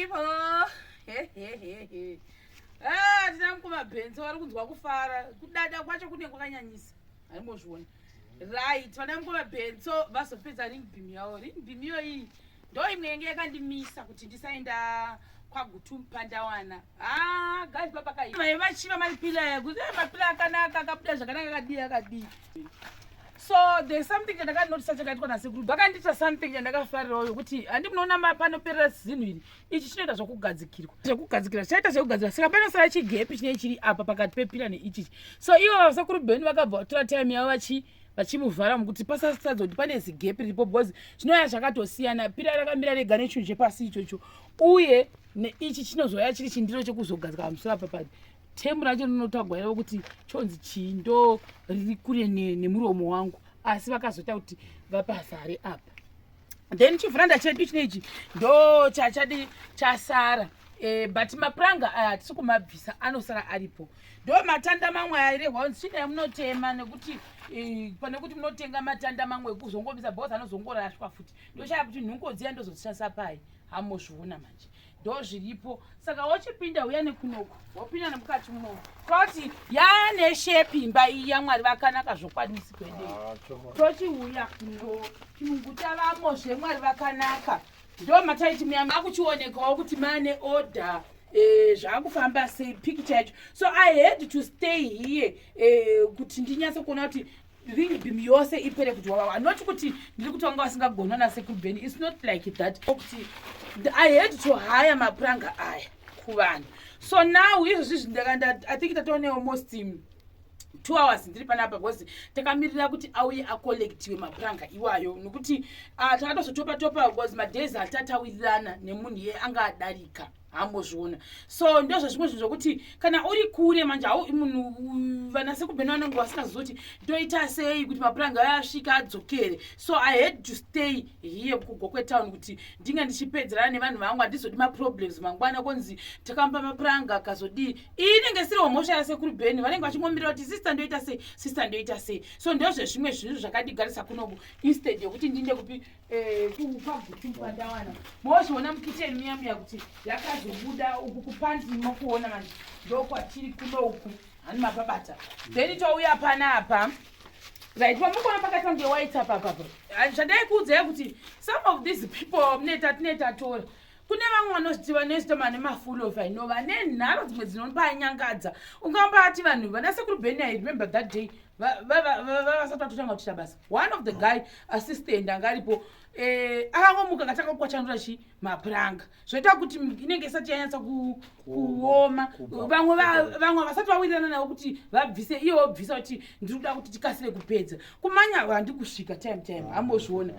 People. Ah, tina mukoma Benzo vari kunzwa kufara. Kudada kwacho kunenge kwakanyanyisa. Haimbozviona. Right, vana mukoma Benzo vazopedza ring beam yavo. Ring beam iyo iyi ndo imwe yenge yakandimisa kuti ndisaenda kwaGutu Pandawana. Ah, guys baba kai. Vai vachiva mapila aya kuti eh, mapila akanaka akabuda zvakanaka akadii akadii. So there's something chandakanotice chakaitwa nasekuru. Vakandiita something chandakafarirawo yokuti handi munoona panoperera zinhu iri. Ichi chinoita zvokugadzikirwa. Zvekugadzikira chaita zvekugadzira. Saka panosara chigepi chinenge chiri apa pakati pepila neichi. So ivo vasekuru Beni vakabva vatora time yavo vachimuvhara mukuti pasasatadza kuti pane zigepi riripo because zvinouya zvakatosiyana. Pira rakamira rega nechinhu chepasi ichocho. Uye neichi chinozouya chiri chindiro chekuzogadzika pamusoro apa padi. Temu racho rinotagwa yavo kuti chonzi chii ndo riri kure nemuromo wangu, asi vakazoita kuti vapazare apa. Then chivhuranda chedu chinechi ndo chachadi chasara. But mapuranga aya hatisi kumabvisa, anosara aripo. Ndo matanda mamwe airehwa kunzi chidai munotema nekuti pane kuti munotenga matanda mamwe ekuzongomisa because anozongorashwa futi. Ndoshaya kuti nhungo dziya ndozozishandisa pai, hamozviona manje ndo zviripo. Saka wochipinda uya nekunoku, wopinda nemukati munomu toti yaane shepi imba iyi yaMwari vakanaka zvokwadi usiku edei. Ah, tochiuya kuno chirungu chavamo zveMwari vakanaka ndo mataiti muya makuchionekawo kuti mane order, zvakufamba sei picture yacho. So I had to stay here kuti ndinyatse kuona kuti ring beam yose ipere kuti wawawa, not kuti ndiri kuti vanga vasingagona nasekuru Beni, it's not like that, kuti I had to hire mapuranga aya kuvanhu. So now izvozvi I think tatoone almost 2 hours ndiri panapa because takamirira kuti auye acollectiwe mapuranga iwayo, nekuti takatozotopa topa because madays atatawirirana nemunhu iye anga adarika, hambozviona. So ndozvo zvimwe zvinhu zvokuti kana uri kure manje hau munhu vana sekubheni vanenge vasingazoti ndoita sei kuti mapuranga ayo asvika adzokere. So I had to stay here kuGokwe town kuti ndinge ndichipedzerana nevanhu vangu. Handizodi maproblems mangwana konzi takamba mapuranga akazodii. Iyi inenge isiriwo mhosva yasekuru Bheni, vanenge vachingomirira kuti sister ndoita sei, sister ndoita sei. So ndozvezvimwe zvinhu zvakandigarisa kunoku instead yokuti ndinde kupi, kwaGutu Pandawana. Mozviona mukicheni muya muya kuti yakazobuda uku kupantry, mokuona manje ndokwatiri kuno uku, hani mapabata. Then touya panapa, right, pamukuona pakaita kunge white apa apapo. Zvandai kuti some of these people muneta tine tatora kune vamwe vanozviti vanezvita mane mafulofa ino vane nharo dzimwe dzinopanyangadza. Ungambati vanhu vana sekuru Beni, I remember that day vasati vatotanga kuchita basa, one of the guy assistant anga aripo, akangomuka akatanga kukwachanura chi mapuranga, zvoita kuti inenge isati yanyatsa kuoma. Vamwe vasati vawirirana navo kuti vabvise, iye wobvisa kuti ndiri kuda kuti tikasire kupedza kumanya, handi kusvika time time, hambozviona.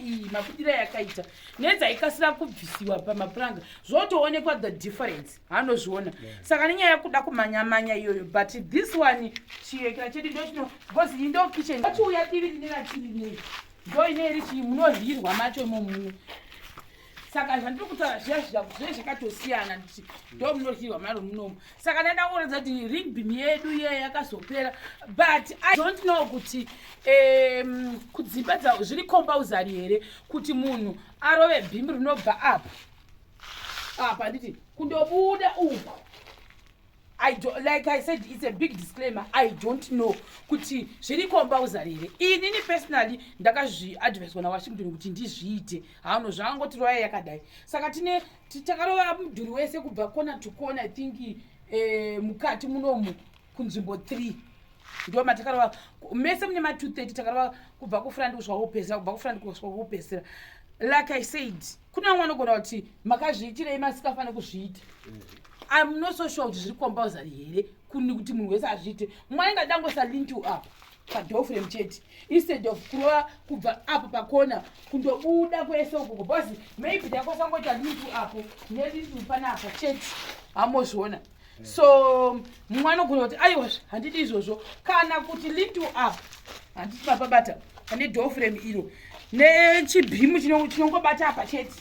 Iyi mabudiro yakaita nedzaikasira kubvisiwa pamapuranga zvotoonekwa the difference, hanozviona. Saka nenyaya yekuda kumanyamanya iyoyo, but this one chiyekera chedu ndochino because iyi ndo kitchen. Achiuya divi rine ratiri nei ndo ine iri chii munoryirwa macho imomuno. Saka zvandiri kutaura zviya zviya zvinenge zvakatosiyana nditi ndo munoryirwa maro munomu. Saka ndaida kuratidza kuti ring beam yedu iye yakazopera, but I don't know kuti kudzimba zviri compulsory here kuti munhu arove beam rinobva apa apa nditi kundobuda uku. I do, like I said, it's a big disclaimer. I don't know kuti zviri compulsory here. Inini personally ndakazviadviswa naWashington kuti ndizviite. Hano zvangoti roya yakadai. Saka tine takarova mudhuri wese kubva corner to corner, I think mukati munomu kunzvimbo 3 ndo matakarova mese mune ma 230, takarova kubva kufront kusvika kupesera, kubva kufront kusvika kupesera. Like I said, kune vamwe vanogona kuti makazviitirei masingafaniri kuzviita. I'm not so sure kuti zviri compulsory here kuni kuti munhu wese azviite. Mumwe anenge adangoisa lintel up padoor frame chete instead of kurova kubva apo pakona kundobuda kwese ukoko, because maybe takwanisa kungoita lintel apo nelintel panapa chete, hamozviona. So mumwe anogona kuti aiwa, handidi izvozvo, kana kuti lintel up, handiti mapabata pane door frame iro nechibeam chinongobata apa chete,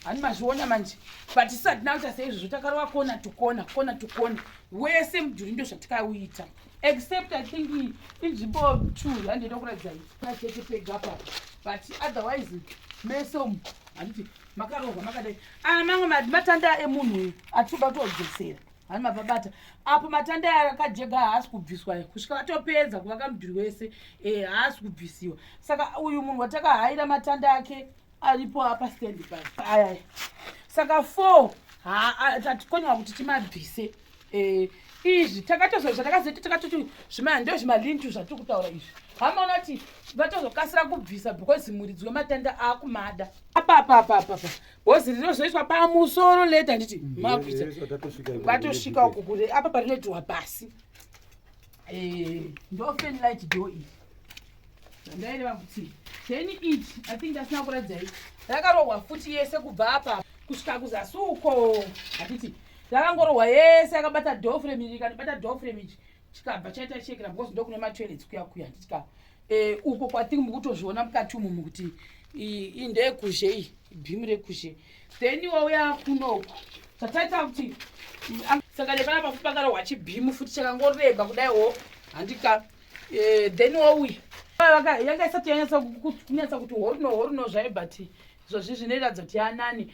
hani mazviona manje. But isati nakuita seizvozvo, takarova corner to corner, corner to corner wese mudhuri, ndo zvatikauita, except I think inzvimbo two yandoida kuratidza chete pega papo, but otherwise mese umu, handiti. Makarohwa makadai. Aya mamwe matanda emunhu uyu atinoda kutodzosera. Hani mapabata. Apo matanda aya akajega haasi kubviswa kusvika vatopedza kuvaka mudhuri wese haasi kubvisiwa. Saka uyu munhu watakahaira matanda ake aripo apa stand pano. Aya. Saka 4 tatikoniwa kuti timabvise. Izvi takatozo zvatakazoita takatoti zvima ndo zvimalintu zvatiri kutaura izvi. Hamaona kuti vatozokasira kubvisa because muridzi wematanda aakumada. Apa apa apa apa apa. Because rinozoiswa pamusoro later nditi makuita. Vatosvika uku kure apa parinoitirwa pasi. Ndo fan light door iyi. Ndaireva kuti then ichi I think ndasina kuradzai. Rakarohwa futi yese kubva apa kusvika kuzasi uko. Hatiti rakangorohwa yese yakabata door frame iri ikanobata door frame ichi chikabva chaita chekera because ndokune matoilets kuya kuya handiti ka. Uko kwatiri mukutozviona mukati umu kuti iyi ndeyekuzhe iyi bhimu rekuzhe. Then wauya kunoku tataita kuti saka nepanapa futi pakarohwa chibhimu futi chakangoreba kudaiwo handika. Then wauya yanga isati yanyatsa kunyatsa kuti horino horino zvayo but izvozvi zvinoratidza kuti yanani.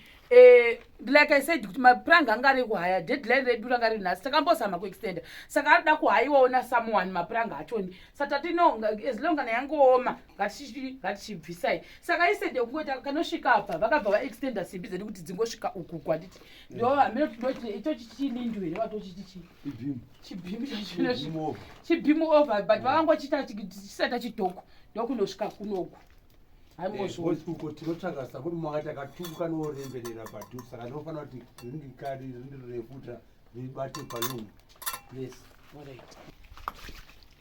Like I said kuti mapuranga anga ari kuhaya deadline redu ranga riri nhasi takambozama kuextenda saka arida kuhayiwawo nasomeone mapuranga achoni saka tati no as long kana yangooma ngatichibvisai. Saka instead yekungoita kanosvika apa vakabva vaextenda simbi dzedu kuti dzingosvika uku kwanditi ndo hameno tinoti itochi chilindu here watochiti chii chibhimu chacho chibhimu over but vakangochiita chisati chidhoko ndokunosvika kunoku. Uko tinotsvaga sakuti makati akatuka kanoremberera padhuze saka ndinofanira kuti rindikari rindirefuta ribate palungu place.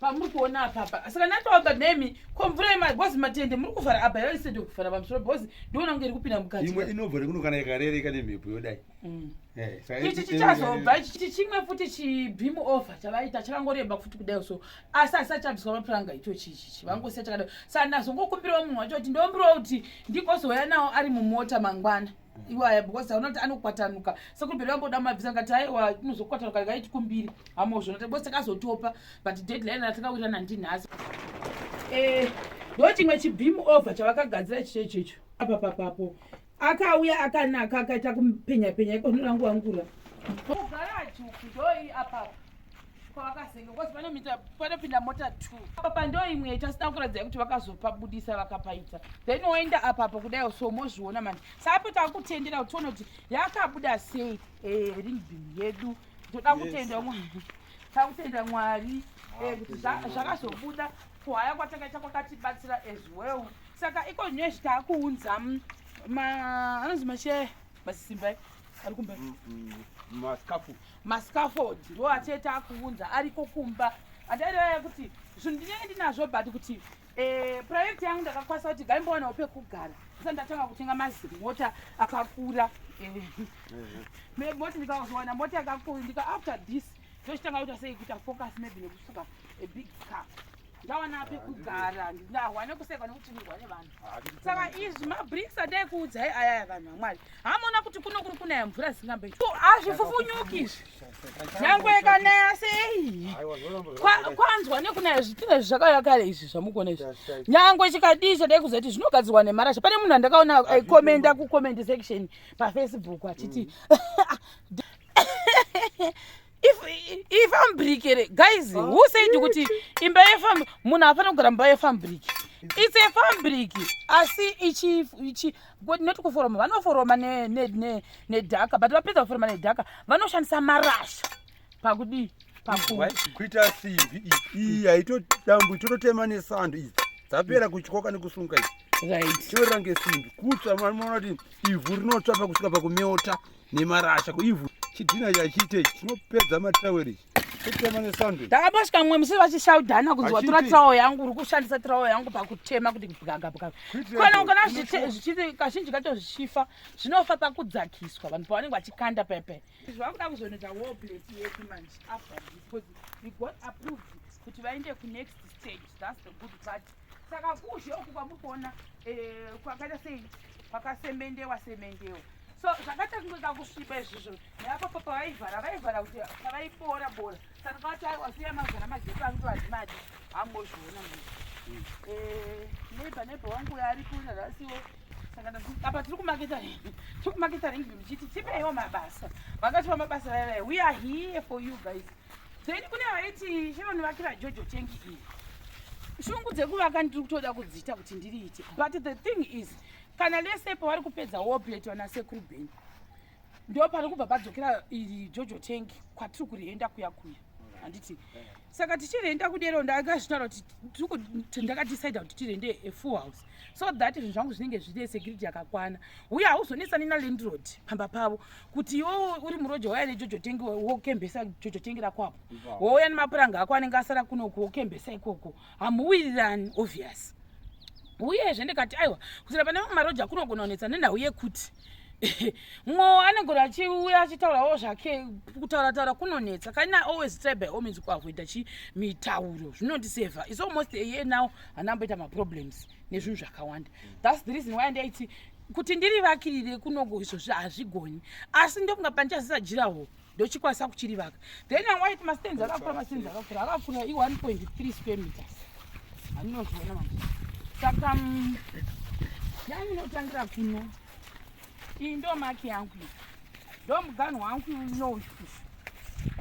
Pamuri kuona apapa saka ndatoamba nemi ko mvura because matende muri kuvhara apa yaisende kuvhara pamusoro because ndoona kunge iri kupinda mukati. Imwe inobva rekuno kana ikarereka nemhepo yodai. Ichi chichazobva ichi chimwe futi chibhimu over chavaita chakangoreba futi kudai so asi asati chabviswa mapuranga icho chichi vangosiya chakadai. Saka ndazongokumbirawo munhu wacho kuti ndombirawo kuti ndigozouya nawo ari mumota mangwana iwaya because aona kuti anokwatanuka sekuri vamboda mabvisa ngati aiwa inozokwatanuka ngaitikumbire hamozvona because takazotopa but deadline ratakawirana ndinhasi. Ndo chimwe chibhimu over chavakagadzira ichicho ichocho apa papapo akauya akanaka akaita kupenya penya iko zvino wangura kugaraji uku ndoi apa kwavakazenga because panopinda mota 2 apa ndo imwe tasina kuratidza kuti vakazopabudisa vakapaita then woenda apapo kudai so mozviona manje. Saka apo takutendera kuti tione kuti yakabuda sei ring beam yedu. Toda kutenda Mwari, takutenda Mwari kuti zvakazobuda kuhaya kwatakaita kwakatibatsira as well. Saka iko zvino taakuunza anonzi mashe masisimba ari kumba mascaffold ndo atee taakuunza ariko kumba. Andaireva kuti zvinhu ndinenge ndinazvo but kuti project yangu ndakakwanisa kuti ngaimbowanawo pekugara ndisati ndatanga kutenga mazimota akakura. Moti ndikazowana mota yakakura ndika after this ndochitanga kuita sei kuita focus maybe nekusuka a big car ndawana pekugara ndahwa nekusekwa nekutumirwa nevanhu. Saka izvi mabricks andaikuudzai ayaya vanhu vamwari hamona kuti kuno kuri kunaya mvura dzisingamboiti hazvifufunyuki izvi nyangwe ikanaya sei kwanzwa nekunaya zvitina izvi zvakauya kare izvi zvamukuona izvi nyangwe chikadii chadai kuziva kuti zvinogadzirwa nemarasha. Pane munhu andakaona aikomenda kucomment section pafacebook achiti ifabric here guys who said kuti imba yefam munhu haafanira kugara mumba yefabric? It's a fabric asi ichi ichi not kuforoma vanoforoma nedhaka but vapedza kuforoma nedhaka vanoshandisa marasha pakudii kuita simbi iyi haitodambu tototema nesando idzi dzapera kutyoka nekusunga idzi chinorera ngesimbi kutsva maona kuti ivhu rinotsva pakusvika pakumeota nemarasha kuivhu chidhina chachiite chinopedza mataweri totema nesando. Ndakambosvika mumwe musi vachishaudhana kunzi watora tirawo yangu uri kushandisa tirawo yangu pakutema kuti bwaga bwaga. Kana kana zvichiti kazhinji kacho zvichifa zvinofa pakudzakiswa vanhu pavanenge vachikanda pepe. Zvakuda kuzonoita wall plate yedu manje after this because we got approved kuti vaende kunext stage. That's the good part. Saka kuzhe uku kwamuri kuona kwakaita sei kwakasemendewa semendewa. So zvakaita kunge kakusviba izvizvo neapapo pavaivhara vaivhara kuti pavaibora bora saka kavati aiwa siya mavhara magepa angu hazimadi hambozviona munhu. Neighbor wangu uyo aripo narasiwo Saka apa tiri kumaketa, tiri kumaketa ringi muchiti tipeiwo mabasa. Vakatipa mabasa vaya. We are here for you guys. Then kune vaiti chironivakira jojo tank iyi. Shungu dzekuvaka ndiri kutoda kudziita kuti ndiriite, but the thing is, kana lese pavari kupedza wall plate vana sekuru Ben, ndo pari kubva padzokera iri jojo tank kwatiri kurienda kuya kuya, handiti? Saka tichirenda kudero, ndakazvitaura kuti ndakadecida kuti tirende a full house so that zvinhu zvangu zvinenge zvine security yakakwana, uye hauzonetsani nalandlord pamba pavo kuti iwo uri muroja, wauya nejojo tank, wokembesa jojo tank rako apo, wouya nemapuranga ako anenge asara kunoku, wokembesa ikoko. Hamuwirirani, obvious. Uyezve ndikati aiwa, kusira pane mamwe maroja kunogona kunetsa nenhau yekuti mumwe anogona achiuya achitaurawo zvake, kutaura taura kunonetsa. Kana always try by all means kuavoida chi mitauro, zvinondisevha. It's almost a year now, handamboita maproblems nezvinhu zvakawanda. That's the reason why ndaiti kuti ndirivakirire kunoko. Izvozvi hazvigoni, asi ndokunga pandichazisa durawall, ndochikwanisa kuchirivaka. Then white mastands akakura, mastands akakura, akakura, i1.3 square meters, handinozviona manje. Saka yangu inotangira kuno. Iyi ndo mark yangu, iyi ndo muganhu wangu unoyu.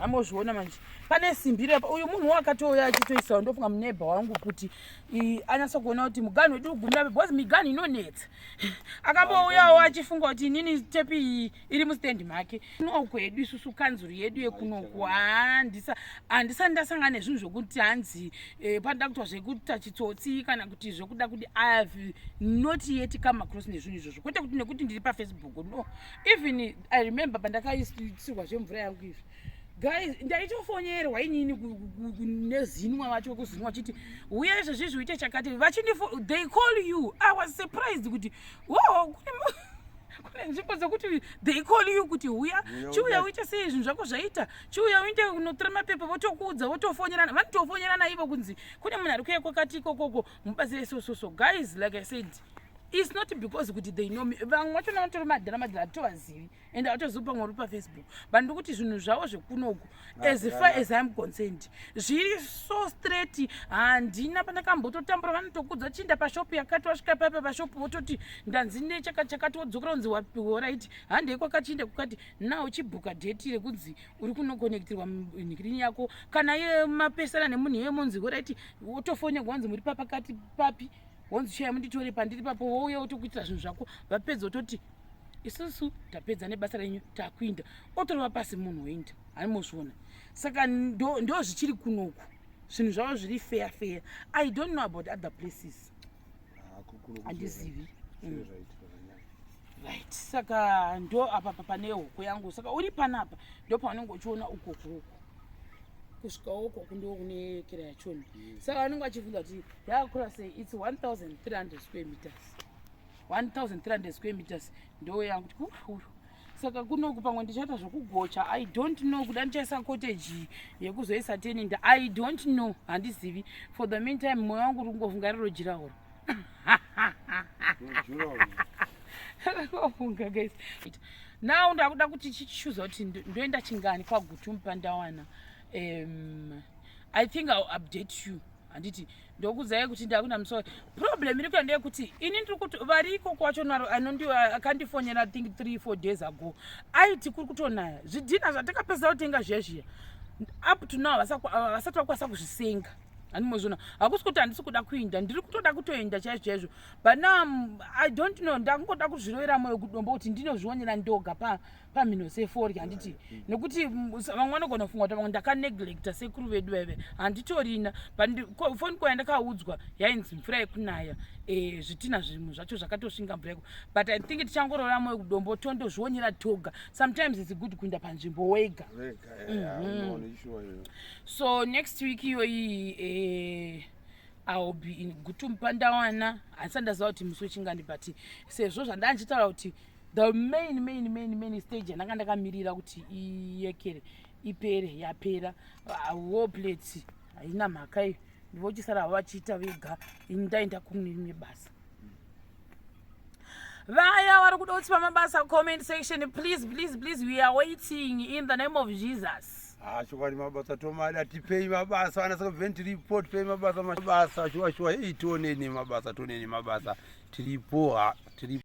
Amozviona manje, pane simbi repa. Uyu munhu wakatouya achitoisawo, ndofunga muneighbour wangu, kuti anyatsa kuona kuti muganhu wedu ugumira, because miganhu inonetsa. Akambouyawo achifunga kuti inini tap iyi iri mustendi make. Kunoku yedu isusu, kanzuru yedu yekunoku, handisati ndasangana nezvinhu zvokuti hanzi panoda kuitwa zvekuita chitsotsi kana kuti zvekuda kuti. I have not yet come across nezvinhu izvozvo, kwete kuti nekuti ndiri paFacebook, no. Even I remember pandakaisirwa zvemvura yangu izvi, guys, ndaitofonerwa inini nezinwa vacho kuzinwa chiti uye izvezvizvi uite chakati, vachindifo, they call you. I was surprised kuti wo kune nzvimbo dzekuti they call you kuti uya, chiuya uite sei, zvinhu zvako zvaita, chiuya uinde kunotora mapepa. Votokuudza, votofonerana, vanotofonerana ivo kunzi kune munhu ari kuuya kwakati ikokoko, mubatsire. So guys, like I said, it's not because kuti they know me. Vamwe vachona vanotori madhara madhara, hatovazivi and hatozivi pamwe uri paFacebook, but ndikuti zvinhu zvavo zvekunoku, as far as I'm concerned, zviri so straight. Handina pandakambototambura. Vanotokudza chinda pashopu yakati, wasvika papa pashopu, vototi ndanzi nechakati chakati, wodzokera unzi alright, handei kwakachinda kukati. Now chibhuka date rekunzi uri kunokonektirwa nhikirini yako. Kana iye mapesana nemunhu iye, munzi alright, wotofonerwa wanzi muri papakati papi, wonzi chiyai munditore pandiri papo, wouya wotokuitira zvinhu zvako. Vapedza, wototi isusu tapedza nebasa renyu, takuinda, otorova pasi munhu woinda. Hanimozviona? Saka ndo zvichiri kunoku, zvinhu zvavo zviri fair fair. I don't know about other places, handizivi. Right, saka ndo apa pane hoko yangu. Saka uri panapa, ndo paunenge uchiona ukoko uko kusvika ukoko, ndo kune kera yachona. Saka vanenge vachibvunza kuti yakakura sei. It's 1300 square meters, 1300 square meters ndo yangu. Kuti saka kunoku pamwe ndichaita zvokugocha, I don't know. Kuda ndichaisa cottage yekuzoisa tenant, I don't know, handizivi. For the meantime, mwoyo wangu uri kungofunga riro durawall. Ngofunga guys, now ndakuda kuti chichuza kuti ndoenda chingani kwaGutu Mupandawana. I think I'll update you, handiti? Ndokudzai kuti ndakuna musoro. Problem iri kuya ndeyekuti ini ndiri kuti vari ikoko kwacho naro akandifonera, think 3-4 days ago, aiti kuri kutonaya. Zvidhina zvatakapedzisa kutenga zviya zviya, up to now vasati vakwanisa kuzvisenga. Handimozviona. Hakusi kuti handisi kuda kuinda, ndiri kutoda kutoenda chaizvo chaizvo, but now I don't know. Ndakungoda kuzvirovera mwoyo kudombo kuti ndinozvionera ndoga pamhino seforya, handiti? Nekuti vamwe vanogona kufunga kuti vamwe ndakaneglecta sekuru vedu vaive. Handitorina foni ko yandakaudzwa yainzi mvura yekunaya, zvitina zvimwe zvacho zvakatosvinga mvura yeko. But I think tichangorora mwoyo kudombo, tondozvionera toga. Sometimes it's good kuinda panzvimbo wega. So next week iyoyi I will be in Gutu Mupandawana. Handisati ndaziva kuti musi wechingani, but sezvo zvandanga ndichitaura kuti the main main main main stage yandanga ndakamirira kuti iyekere ipere, yapera. Wall plate haina mhaka iyo, ndivochisara havo vachiita vega, ini ndaenda kumwe rimwe basa. Vaya vari kuda kutipa mabasa, comment section, please, please, please, we are waiting in the name of Jesus. Ah, chokwadi mabasa tomada, tipei mabasa ana. Saka bven tiripo, tipei mabasa, mabasa shuwa shuwa. Ei, tioneni mabasa, tioneni mabasa, tiripo ha, tiripo.